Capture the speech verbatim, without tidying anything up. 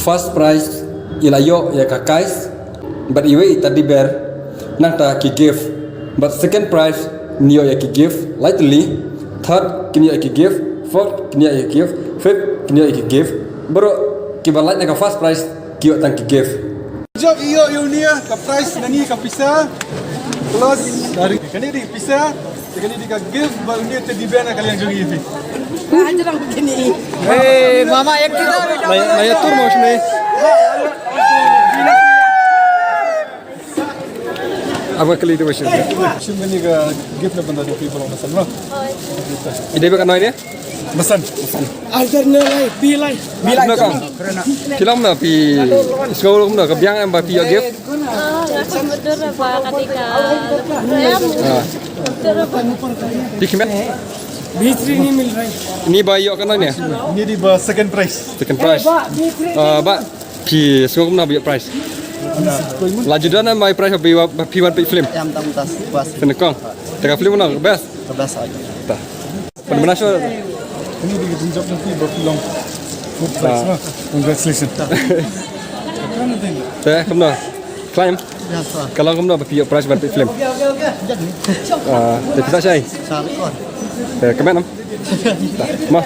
First prize i la ïoh ïa ka case bad iwei i teddy bear, nangta ki gift. Bad second prize kin ïoh ïa ki gift lai tylli. Third kin ïoh ïa ki gift. Fourth kin ïoh ïa ki gift. Fifth kin ïoh ïa ki gift. Baroh kiba lait na ka first prize ki ïoh tang ki gift. Jop ïoh ïa une ka prize, nani ka pisa. Plus kane dei pisa. Kane dei ka gift ba une teddy bear na ka liang jong i phi. Hey, mama, ek kita. Naya, naya tur mo shne. Apa kali tu, Bashir? Shim kane ka gift na bynta jong phi ba long basan, no? I dei ba ka noi ne? Basan. Basan. Alter ne lai, bi lai. Bi lai. Kumno kong? Phi long kumno, phi sngewlem kumno, ka biang em ba phi ïoh gift? Oh, nga sngewdor ba ka dei ka. Ah. Phi kmen? Bhitri ni mil rahi. Ni ba ïoh ka noi ne? Ni dei ba second prize. Second prize. Ah, ba phi sngew kumno ba ïoh prize? La ju don em ba ïoh prize ba phi wan peit film? Em, tang tas, bas. Phi kong. Te ka film kumno, best? Ka best ai. Ta. Pynbna shuwa. Kane dei ka jingjop jong phi ba phi long fourth prize, no? Congratulations. Te kumno? Climb. Ka long kumno ba phi ïoh prize ban peit film? Ah, te phi sa shai? Te kmen em? Ta. Ma.